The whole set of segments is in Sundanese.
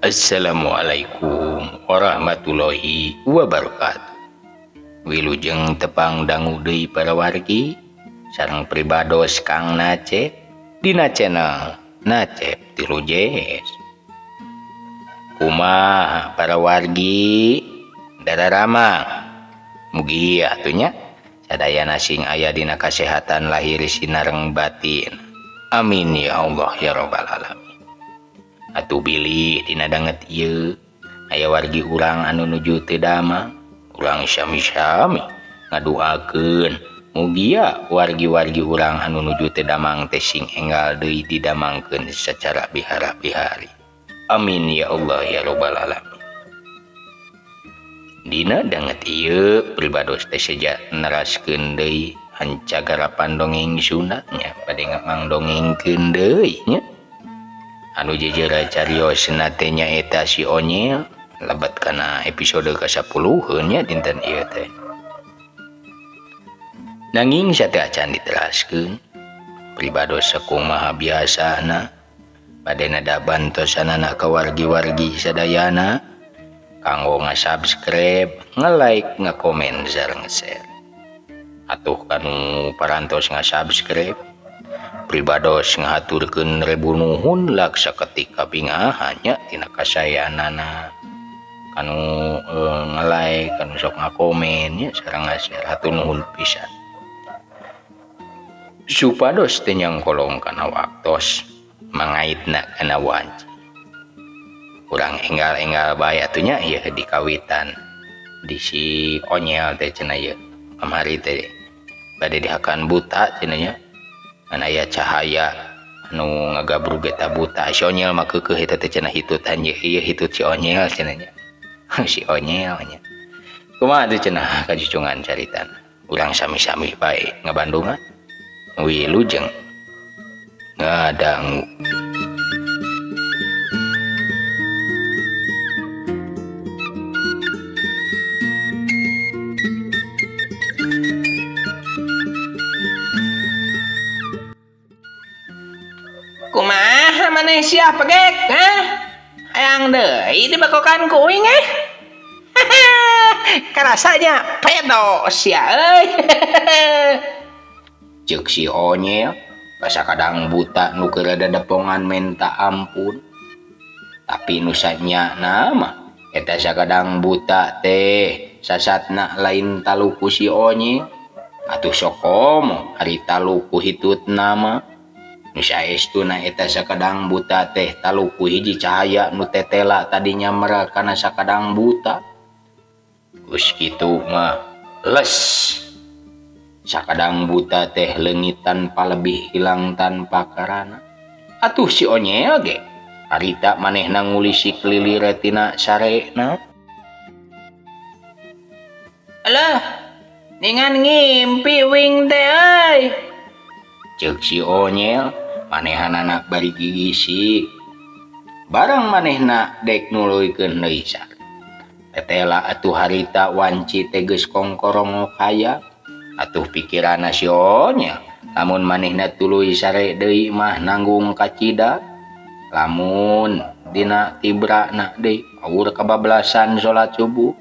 Assalamualaikum warahmatullahi wabarakatuh. Wilujeng tepang dangu deui para wargi sareng pribados Kang Nacep dina channel Nacep Tilu Js. Kumaha para wargi dararamang, mugi atuh nya sadayana sing aya dina kasehatan lahir sinareng batin. Amin ya Allah ya rabbal alamin. Atuh bilih dina danget ieu aya wargi urang anu nuju teu damang, urang sami-sami ngaduakeun mugia wargi-wargi urang anu nuju teu damang teh sing enggal deui didamangkeun sacara bihara-bihari. Amin ya Allah ya rabbal alamin. Dina danget ieu pribados teh seja neraskeun deui hancagarapan dongeng Sunda nya bade ngamang dongengkeun deui nya. Anu jejera cariosna teh nyaeta si Onyel lebet kana episode ka-10 nya dinten ieu teh. Nanging sateuacan diteraskeun pribados sakumaha biasana bade nada bantosanana ka wargi-wargi sadayana kanggo nga-subscribe, nge-like, nge-komen sareng nge-share. Atuh kanu parantos nga-subscribe pribados ngahaturkeun rebu nuhun laksa ketika bingahan nya tina kasayanana kanu nge-like, kanu sok ngakomen nya sareng nge-share, hatur nuhun pisan. Supados teu nyangkolong kana waktos mangaitna kana wanci. Urang enggal-enggal bae atuh nya ieu di kawitan di si Onyel teh cenah ieu kamari teh bade dihakan buta cenah nya. Ngan aya cahaya anu ngagabrug eta buta, si Onyel mah keukeuh eta teh cenah hitut anjeun ieu hitut si Onyel cenah nya. Si Onyel nya. Kumaha teh cenah kacucungan caritana. Urang sami-sami bae ngabandungan. Wilujeng ngadangu. Kumaha maneh sia pegek, hah? Hayang deui dibakokan ku uing eh? Karasanya pedo sia euy. Ceuk si Onyel basa kadang buta nu keur dadepongan menta ampun. Tapi nu sanyana mah eta sakadang buta teh sasatna lain taluku si Onyel atuh sokomo ari taluku hitutna mah. Nu saestuna eta sakadang buta teh taluku hiji cahaya nu tetela tadinya merah kana sakadang buta. Geus kitu mah les sakadang buta teh leungit tanpa lebih hilang tanpa karana. Atuh si Onyel ge harita manehna ngulisik lilir tina sarena. Alah, ningan ngimpi wing teh euy. Ceuk si Onyel manehanana bari gigisik. Barang manehna dek nuluykeun deui sare. Tetela atuh harita wanci teh geus kongkorongok hayam. Atuh pikiranna si Onyel lamun manehna tuluy sare deui mah nanggung kacida. Lamun dina tibrana deui awur kabablasan salat subuh.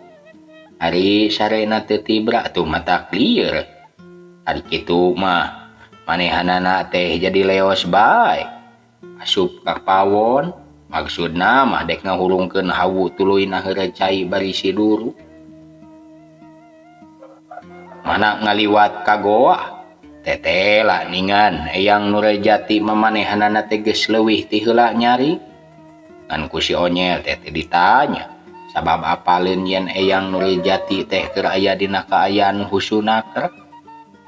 Ari sarena teu tibra atuh matak lieur. Ari kitu mah manehanana teh jadi leos bae. Asup ka pawon maksudna mah dek ngahurungkeun hawu tuluy naheureuy cai bari siduru. Mana ngaliwat ka goa tetela ningan eyang Nurjati mamanehanana teh geus leuwih ti heula nyari. Ngan ku si Onyel teh teu ditanya sabab apaleun yen eyang Nurjati teh keur aya dina kaayaan husunaker.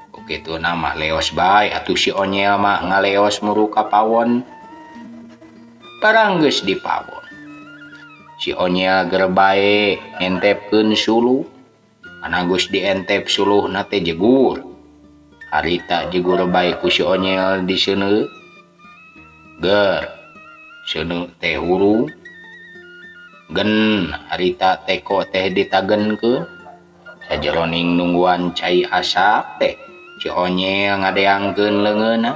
Ku kituna mah leos bae atuh si Onyel mah ngaleos muru ka pawon. Barang geus di pawon si Onyel ger bae ngentepkeun suluh. Ana geus dientep suluhna teh jegur. Harita jegur bae ku si Onyel diseuneu. Ger seuneu teh hurung. Gen harita teko teh ditagenkeun. Sajeroning nungguan cai asak teh si Onyel ngadeangkeun leungeunna.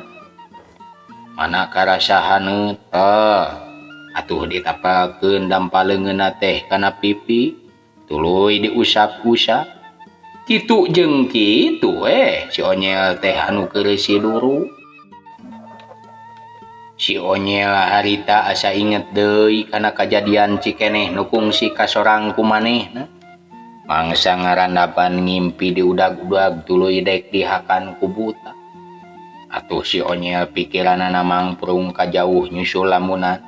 Mana karasa haneut teh. Atuh ditapelkeun dampa leungeunna teh kana pipi, tuluy diusap-usap. Kitu jeung kitu si Onyel teh anu keur si Duru. Si Onyel harita asa inget deui kana kajadian Cikeneh nu kungsi kasorang ku manehna. Mangsa ngarandapan ngimpi diudag-udag tuluy dek dihakan ku buta. Atuh si Onyel pikiranana mangprung kajauh nyusul lamunan.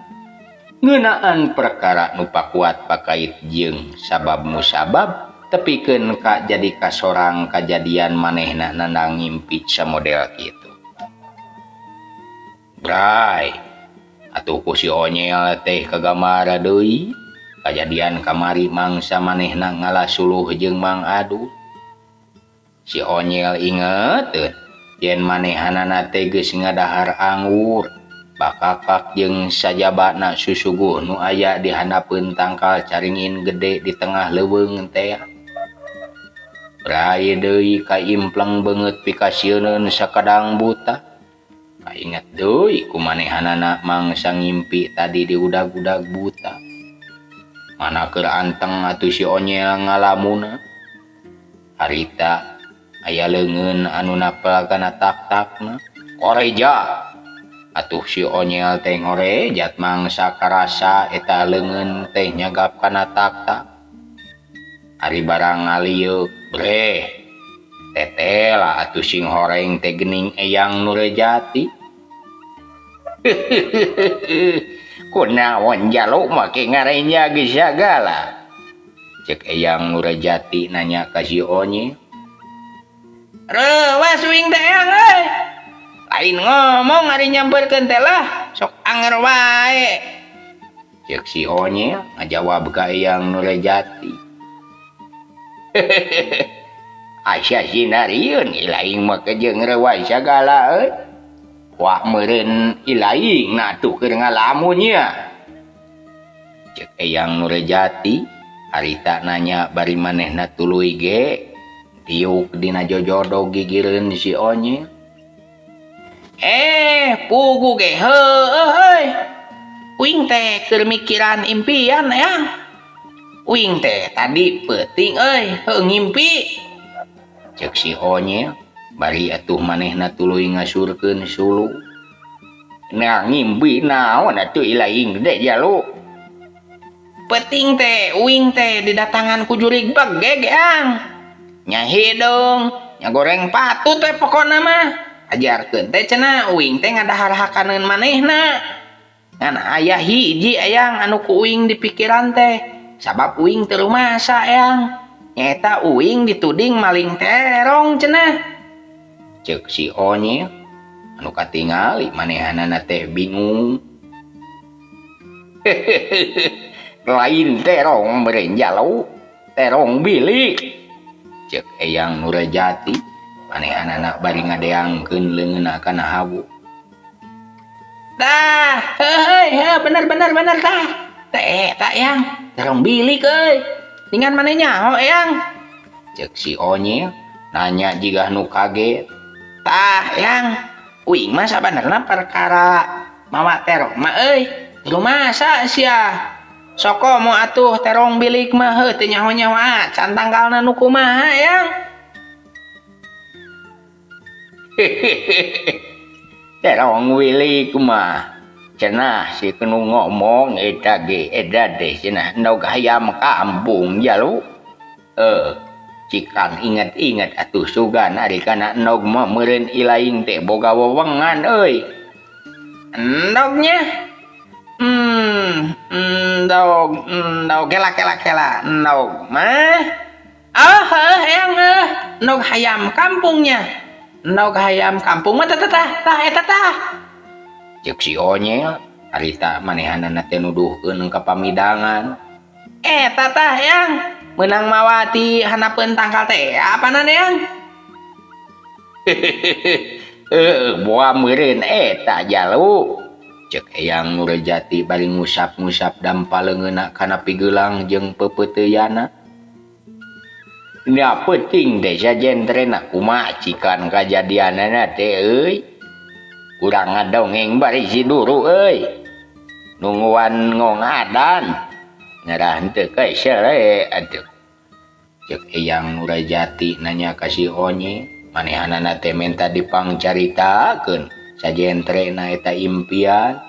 Ngeunaan perkara nu pakuat pakait jeung sabab musabab tepikeun ka jadi kasorang kajadian manehna nandang ngimpi samodel kitu. Bray, atuh ku si Onyel teh kagamara deui kajadian kamari mangsa manehna ngalah suluh jeung Mang Adu. Si Onyel inget yen manehanana teh geus ngadahar anggur bakakak jeung sajabana susuguh nu aya di handapeun tangkal caringin gede di tengah leuweung teh. Bray deui kaimpleng beungeut pikasieuneun sakadang buta. Kainget deui ku manehanana mangsa ngimpi tadi diudag-udag buta. Mana keur anteng atuh si Onyel ngalamuna. Harita aya leungeun anu napel kana tak-takna. Koreja. Atuh si Onyel teh ngorejat mangsa karasa eta leungeun teh nyagap kana tak-tak. Ari barang ngalieu breh. Tetela atuh sing horeng teh geuning Eyang Nurjati. Kunaon jaluk make ngarenya geus sagala. Cek Eyang Nurjati nanya ka si Onyel. Reuwas uing teh Eyang euy. Lain ngomong ari nyamperkeun teh lah, sok anger wae. Cek si Onyel ngajawab ka Eyang Nurjati. Asa sinarieun ilaing mah jeung reuwas sagala euy. Wah meureun ilaing na atuh keur ngalamun nya. Cek Eyang Nurjati harita nanya bari manehna tuluy ge diuk dina jojodo gigireun si Onyel. Pugu ge heueuh euy. Uing teh keur mikiran impian Eyang. Uing teh tadi peuting euy, heuh ngimpi. Cek si Onyel bari atuh manehna tuluy ngasurkeun sulu. Nah ngimpi naon atuh ilaing gede jalu. Peuting teh uing teh didatangan ku jurig begeg Eyang. Nya hideung, nya goreng patut teh pokona mah. Ajarkeun teh cenah uing teh ngadahar hakaneun manehna. Ngan aya hiji Eyang anu ku uing dipikiran teh. Sabab uing teu rumasa Eyang. Nyaeta uing dituding maling terong cenah. Cek si Onyel anu katingali manehanana teh bingung. Lain terong meureun jalu, terong bilik. Cek Eyang Nurjati manehanana bari ngadeangkeun leungeunna kana hawu. Tah, heuh heuh bener bener bener tah. Teh eta Eyang, terong bilik euy. Ningan maneh nyaho Eyang? Cek si Onyel nanya jiga nu kaget. Tah Eyang, uing mah sabenerna perkara mawa terong mah euy. Rumasa sia. Soko mo atuh terong bilik mah heuh teu nyaho-nyaho acan tanggalna nu kumaha Eyang. Terong bilik mah cenah si kenu ngomong eta ge eta teh cenah endog hayam kampung jalu. Cikan inget-inget atuh sugan ari kana endog mah meureun ilaing teh boga wewengan euy. Endognya? Endog, endog kela kela kela endog mah. Oh, heuh Eyang heuh, endog hayam kampungnya. Endog hayam kampung mah tah tah tah eta tah. Cek si Onyel harita manehanana teh nuduhkeun ka pamidangan. Eta tah Eyang, meunang mawati handapeun tangkal teh apanan Eyang? Boa meureun eta jalu. Cek Eyang Nurjati bari ngusap-ngusap dampa leungeunna kana pigelang jeung peupeuteuyanna. Nya peuting teh sajentrena kumaha cikan kajadianana teh euy. Urang ngadongeng bari si Duru euy. Nungguan ngongadan ngarah henteu kesele atuh. Cek Eyang Nurjati nanya ka si Onye, manehanana teh menta dipangcaritakeun sajentrena eta impian.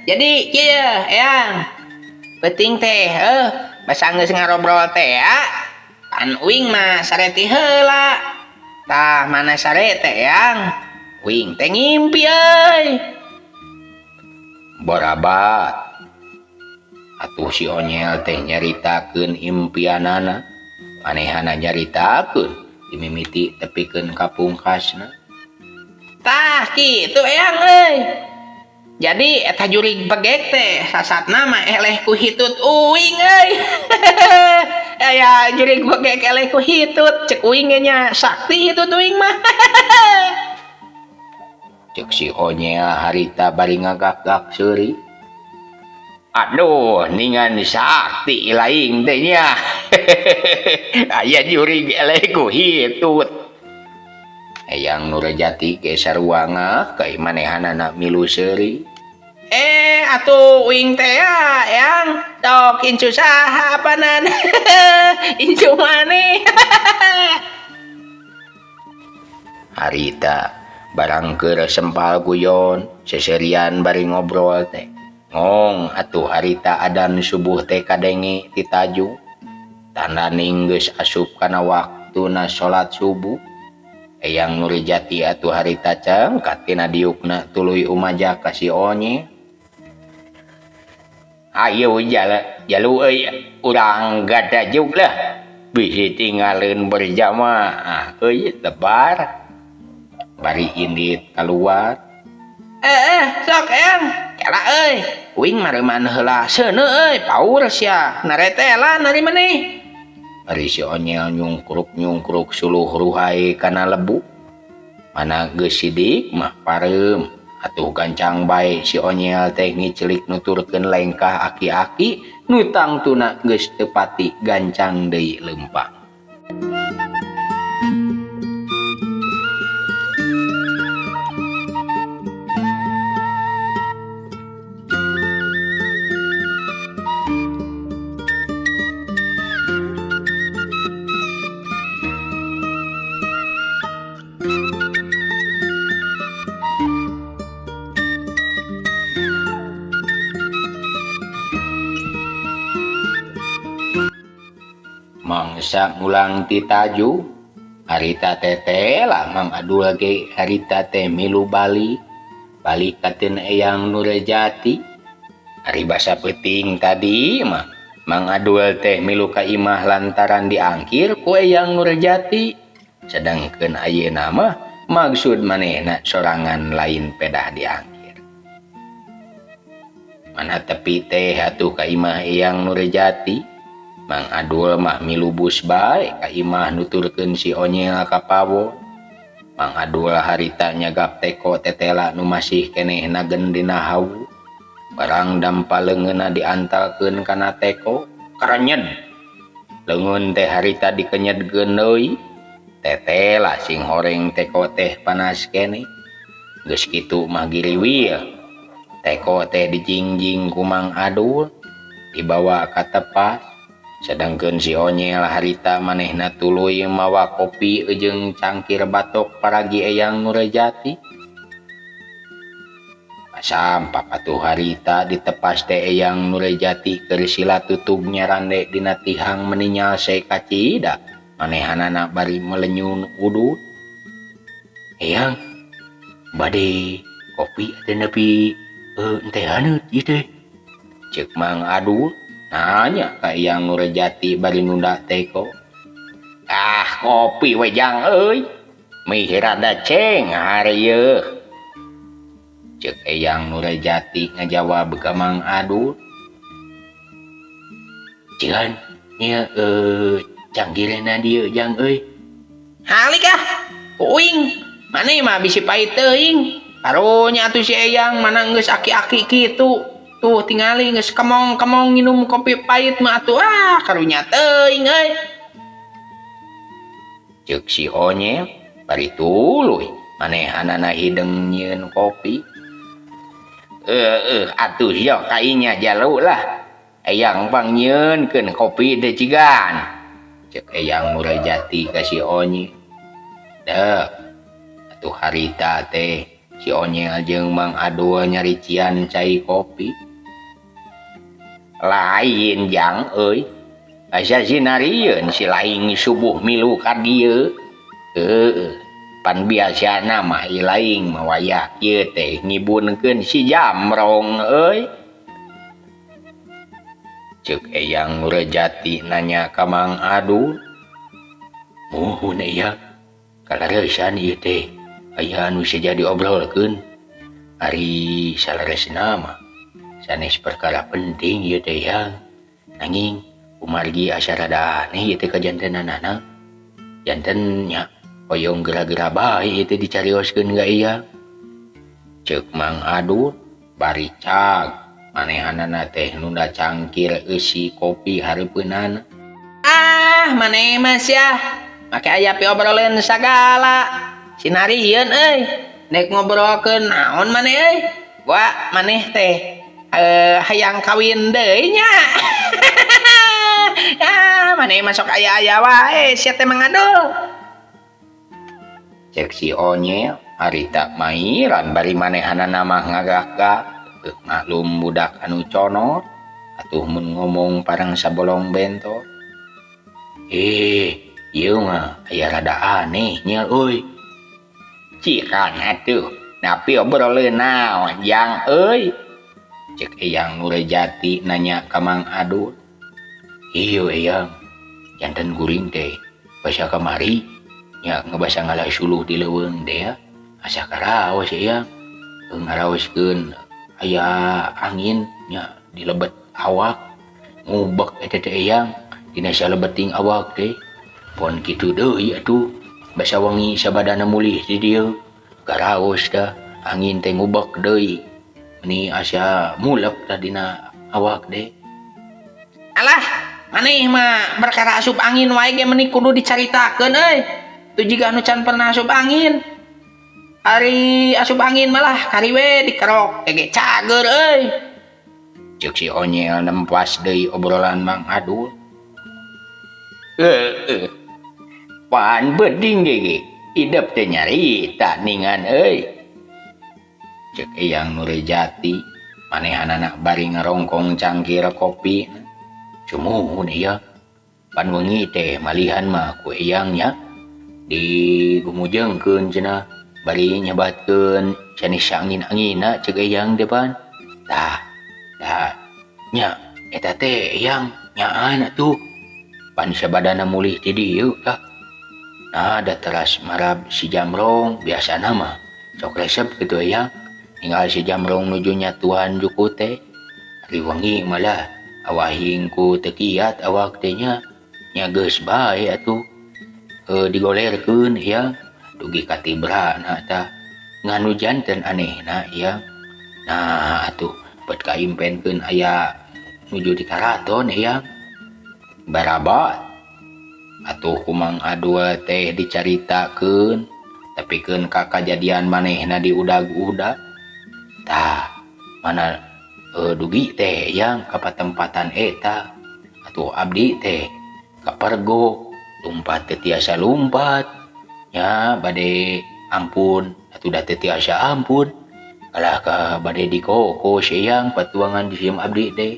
Jadi kieu Eyang. Penting teh basa geus ngarobrol teh ya. Pan uing mah sare ti heula. Tah mana sare teh Eyang? Uing teh ngimpi euy. Barabat. Atuh si Onyel teh nyaritakeun impianana. Manehana nyaritakeun dimimiti tepikeun ka pungkasna. Tah kitu Eyang euy. Jadi eta jurig begek teh sasatna mah eleh ku hitut uing euy. Aya jurig begek eleh ku hitut cek uing ge nya sakti hitut uing mah. Cek si Onyel harita bari ngagak-gak seuri. Aduh, ningan sakti laing teh nya. Aya jurig eleh ku hitut. Eyang Nurjati ge sarua ngah ka manehanana milu seuri. Atuh uing teh ya, Eyang. Tok incu saha apanan? Incu maneh. Harita barang keur sempal guyon, seserian bari ngobrol teh. Ngong atuh harita adan subuh teh kadenge ti taju. Tandaning geus asup kana waktuna salat subuh. Eyang Nurjati atuh harita cengkat tina diukna tuluy umaja ka si Onye. Ayo jalu euy urang gadajuk lah. Bisi tinggalin berjamaah euy lebar. Bari indit keluar. Sok Eyang. Kela euy. Uing mareuman heula seuneu euy, paur sia. Naretelan ari maneh. Ari si Onyel nyungkruk-nyungkruk suluh ruhai kana lebu. Mana geus sidik mah pareum. Atuh gancang bae si Onyel teh ngiclik nuturkeun lengkah aki-aki nu tangtuna geus teu pati gancang deui leumpang. Mangsa ngulang ti taju harita teteh lah Mang Adul ge harita teh milu balik balik katen Eyang Nurjati. Ari basa peuting tadi mah Mang Adul teh milu ka imah lantaran diangkir ku Eyang Nurjati. Sedangkeun ayeuna mah maksud manehna sorangan lain pedah diangkir. Mana tepi teh atuh ka imah Eyang Nurjati. Mang Adul mah milu bus bae ka imah nuturkeun si Onyel ka pawon. Mang Adul harita nyagap teko tetela nu masih keneh nagen dina hawu. Barang dampa leungeunna diantalkeun kana teko, karenyed. Leungeun teh harita dikenyedkeun deui. Tetela sing horeng teko teh panas keneh. Geus kitu mah giriwil. Teko teh dijingjing ku Mang Adul, dibawa ka tepas. Sedangkeun si Onyel harita manehna tuluy mawa kopi jeung cangkir batok paragi Eyang Nurjati. Sampak atuh harita ditepas teh Eyang Nurjati keur sila tutug nyarande dina tihang meninyal se kacida. Manehanana bari melenyun udut. Eyang, bade kopi atanapi teh haneut ieu teh? Ceuk Mang Adul nanya ka Eyang Nurjati bari nunda teko. Ah, kopi we jang euy. Mih rada ceng hareueuh. Ceuk Eyang Nurjati ngajawab ka Mang Adul. Cian, nya canggirna dieu jang euy. Halik ah, uing. Maneh mah bisi pait teuing. Karunya atuh si Eyang mana geus aki-aki kitu. Tuh tingali geus kemong-kemong nginum kopi pahit mah atuh ah karunya teuing euy. Ceuk si Onyel bari tuluy manehanana hideung nyieun kopi. Atuh sia kainya jalu lah. Eyang pangnyieunkeun kopi teh cigan. Ceuk Eyang Nurjati ka si Onyel. Dek atuh harita teh si Onyel jeung Mang Adul nyarician cai kopi. Lain jang euy. Asa sinarieun si laing subuh milu ka dieu. Heueuh, pan biasana mah laing mah wayah kieu teh ngibunkeun si Jamrong euy. Ceuk Eyang Nurjati nanya ka Mang Adul. Muhun Eyang, kaleresan ieu teh aya anu seja diobrolkeun. Ari saleresna mah sanes perkara penting ieu teh Eyang. Nanging kumargi asa rada aneh ieu teh kajantenanana. Janten nya hoyong gera-gera bae ieu teh dicarioskeun ka Eyang. Ceuk Mang Adul bari cag manehanana teh nunda cangkir eusi kopi hareupeunana. Ah, maneh mah sia. Make aya piobroleun sagala. Sinarieun euy. Nek ngobrolkeun naon maneh euy? Gua maneh teh hayang kawin deui nya. Ah, maneh mah sok aya-aya wae sia teh Mang Adul. Cek si Onyel harita mairan bari manehanana mah ngagak-gak. Maklum budak anu conor atuh mun ngomong parang sabolong bentor. Ieu mah aya rada aneh nya euy. Cikan atuh napi obroleun naon jang euy. Cek Eyang Nurjati nanya ka Mang Adul. Ieu Eyang, janten kuring teh basa kamari nya ngebasa ngalah suluh di leuweung teh ya. Asa karaos Eyang, ngaraoskeun aya angin nya di lebet awak ngubek eta teh Eyang dina salebeting awak teh. Pon kitu deui atuh basa wengi sabadana mulih di dieu karaos tah angin teh ngubek deui meni asa mulek tah dina awak teh. Alah, maneh mah perkara asup angin wae ge meni kudu dicaritakeun euy. Tuh jiga anu can pernah asup angin. Ari asup angin malah kari we dikerok ge cager euy. Ceuk si Onyel nempas deui obrolan Mang Adul. Heueuh. Pan beding ge idep teh nyarita ningan euy. Ceuk Eyang Nurjati manehanana bari ngarongkong cangkir kopi. Sumuhun ieu. Pan wengi teh malihan mah ku Eyang nya digumujengkeun cenah bari nyebatkeun sanes angin-anginna ceuk Eyang teh pan. Tah, tah nya eta teh Eyang nyaan atuh. Pan sabadana mulih ti dieu tah. Nah, da teras marab si Jamrong biasana mah sok resep kitu Eyang. Ninggal si Jamrong nuju nyatuan juku teh. Ari wengi malah awahing ku teu kiat awak teh nya. Nya geus bae atuh. Digolerkeun Eyang. Dugi ka tibrana tah. Nganu janten anehna Eyang. Nah atuh bet kaimpenkeun aya nuju di karaton Eyang. Barabat atuh ku Mang Adul teh dicaritakeun tepikeun ka kajadian manehna di udag-udag. Tah mana dugi teh Eyang ka patempatan eta. Atuh abdi teh kapergok lumpat teu tiasa lumpat nya bade ampun atuh da teu tiasa ampun. Kalah ka bade dikokos Eyang patuangan di sim abdi teh.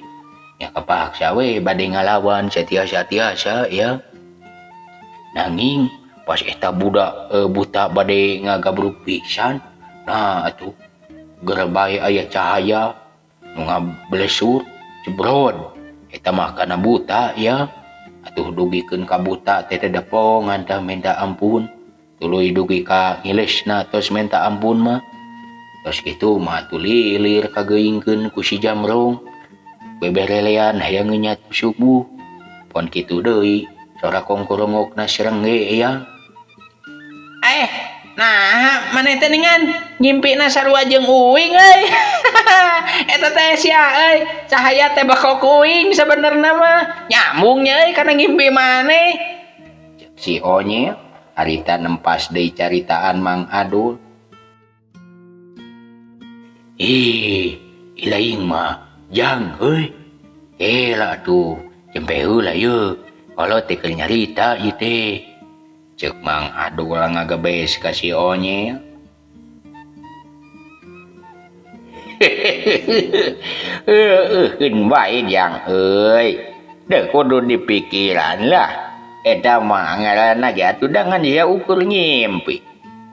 Nya kapaksa we bade ngalawan satiasa-tiasa Eyang. Nanging pas eta budak buta bade ngagabruk pisan. Nah atuh gerbay aya cahaya nu ngablesur jebrod eta mah kana buta ya. Atuh dugikeun ka buta teh teh depongan tah minta ampun. Tuluy dugi ka ngilesna tos minta ampun mah. Tos kitu mah atuh lilir kageuingkeun ku si Jamrong. Beberelean hayang ngenyat subuh. Pon kitu deui sora kongkorongokna srengge Eyang. Nah, maneh teh ningan ngimpina sarua jeung uing euy. Eta teh sia euy, cahaya teh bakok uing sabenerna mah. Nyambung nya euy kana ngimpi maneh. Cek si Onyel harita nempas deui caritaan Mang Adul. Ih, ilaing mah jang euy. Lah atuh, jempe heula yeuh. Kalau teh keur nyarita ieu teh. Cek Mang Adul ngagebes ka si Onyel. Heueuh bae jang euy. Deuh kudu dipikiran lah. Eta mah ngaranna ge atuh dangan sia ukur ngimpi.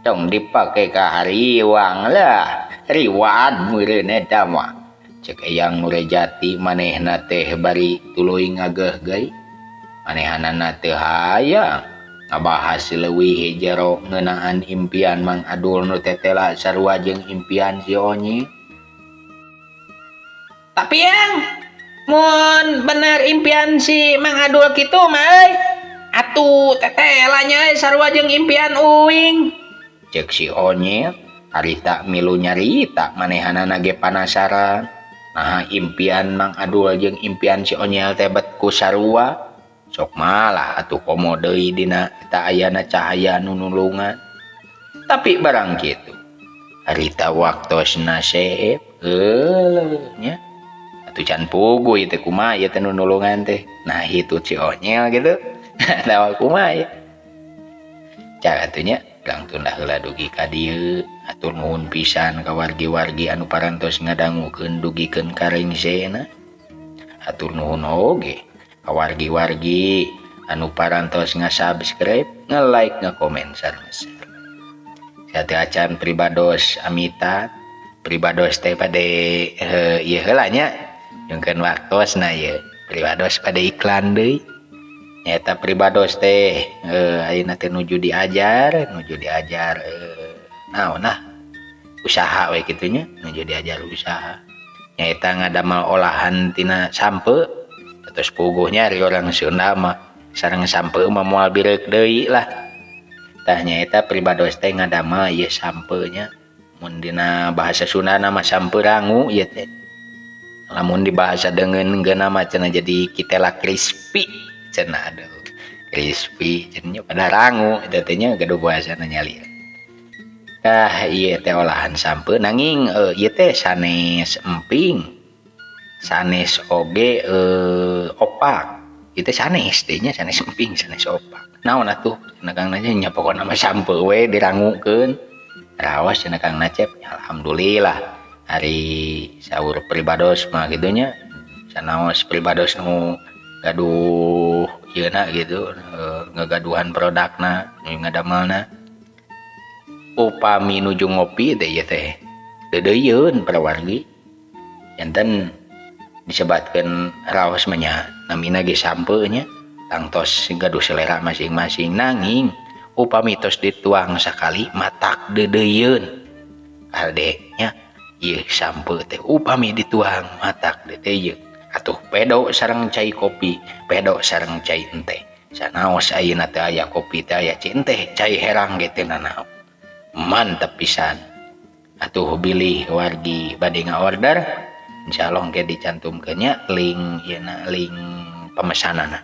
Tong dipake ka hariwang lah. Riwad meureun eta mah. Cek Eyang Nurjati manehna teh bari tuluy ngageuh-geuy. Manehanana teu hayang ngabahas leuwih jero ngeunaan impian Mang Adul nu tetela sarua jeung impian si Onyel. Tapi yang mun bener impian si Mang Adul kitu mah euy, atuh tetela nya euy sarua jeung impian uing. Cek si Onyel harita milu nyarita manehanana ge panasaran. Nah impian Mang Adul jeung impian si Onyel teh bet ku sarua. Sok malah atuh komo deui dina eta ayana cahaya nu nulungan. Tapi barang kitu harita waktosna seep heueuh nya. Atuh can puguh ieu teh kumaha ieu teh nu nulungan teh. Nah hitut si Onyel gitu. Atawa kumaha ieu. Cara atuh nya urang tunda heula dugi ka dieu. Atur nuhun pisan ka wargi-wargi anu parantos ngadangukeun dugikeun ka rengsena. Atur nuhun oge ka wargi-wargi anu parantos nga-subscribe, nge-like, nge-komen sareng share. Sateu acan pribados amitan, pribados teh bade ieu heula nya, nyungkeun waktosna ieu. Pribados bade iklan deui. Nyaeta pribados teh ayeuna teh nuju diajar naon lah usaha we kitu nya, nuju diajar usaha. Nyaeta ngadamel olahan tina sampeu. Terus puguhnya ari orang Sunda mah sareng sampeu mah moal bireuk deui lah. Tah nyaeta pribados teh ngadamel ieu sampeu nya. Mun dina bahasa Sunda mah sampeu rangu ieu teh. Lamun di bahasa deungeun-geuna mah cenah jadi kitela crispy cenah aduh. Crispy cenah pada rangu eta teh nya gaduh bahasana nyalir. Tah ieu teh olahan sampeu nanging ieu teh sanes emping. Sanes oge opak. Ieu teh sanes teh nya, sanes emping, sanes opak. Naon atuh cenah Kang Nacep nya pokona mah sampeu we dirangukeun. Raos cenah Kang Nacep, alhamdulillah ari saur pribados mah kitu nya. Sanaos pribados nu gaduh ieuna gitu, ngagaduhan produkna, nu ngadamelna. Upami nuju ngopi teh ieu teh deudeuyeun parawargi. Janten disebatkeun raos mah nya namina ge sampeu nya, tangtos gaduh selera masing-masing. Nanging upami tos dituang sakali matak deudeuyeun. Kade nya ieu sampeu teh upami dituang matak deudeuyeun. Atuh pedo sareng cai kopi, pedo sareng cai enteh. Sanaos ayeuna teh aya kopi teh aya cai enteh, cai herang ge teu nanaon. Mantep pisan. Atuh bilih wargi bade ngaorder, insyaallah engke dicantumkeun nya link ieuna, link pemesanana.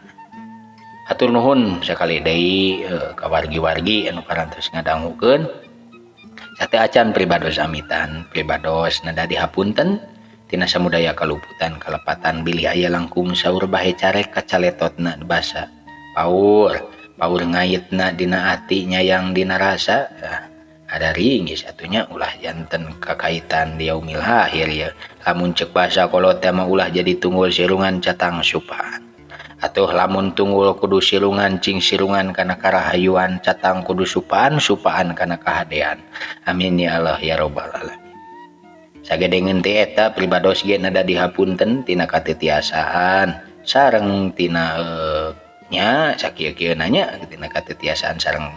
Hatur nuhun sakali deui ka wargi-wargi anu parantos ngadangukeun. Sateu acan pribados amitan, pribados nada dihapunten tina samudaya kaluputan kalepatan bilih aya langkung saur bahe carek kacaletotna basa. Paur, paur ngaitna dina ati nyayang dina rasa. Ada ringis atunya ulah janten kakaitan di yaumil akhir ya. Lamun cek basa kolot teh mah ulah jadi tunggul sirungan catang supaan. Atuh lamun tunggul kudu sirungan cing sirungan kana karahayuan catang kudu supaan supaan kana kahadean. Amin ya Allah ya robbal alamin. Sagedengeun teh eta pribados ge nada dihapunten tina katetiasaan sareng tina nya sakieu-kieu nanya tina katetiasaan sareng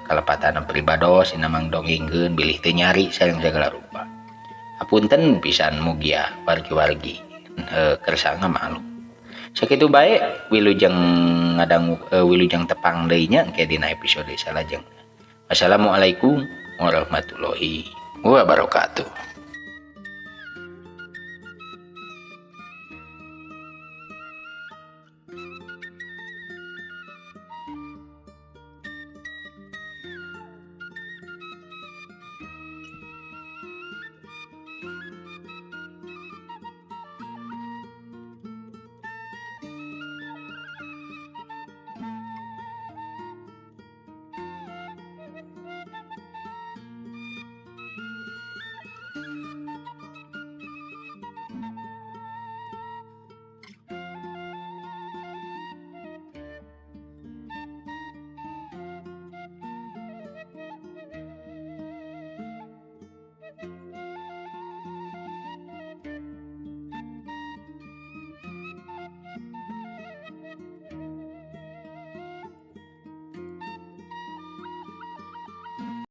kalepatan pribados dina mang dongengkeun bilih teu nyari sareng sagala rupa. Hapunten pisan mugia wargi-wargi kersa ngamaklum. Sakitu bae wilujeng ngadangu wilujeng tepang deui nya engke dina episode salajengna. Assalamualaikum warahmatullahi wabarakatuh.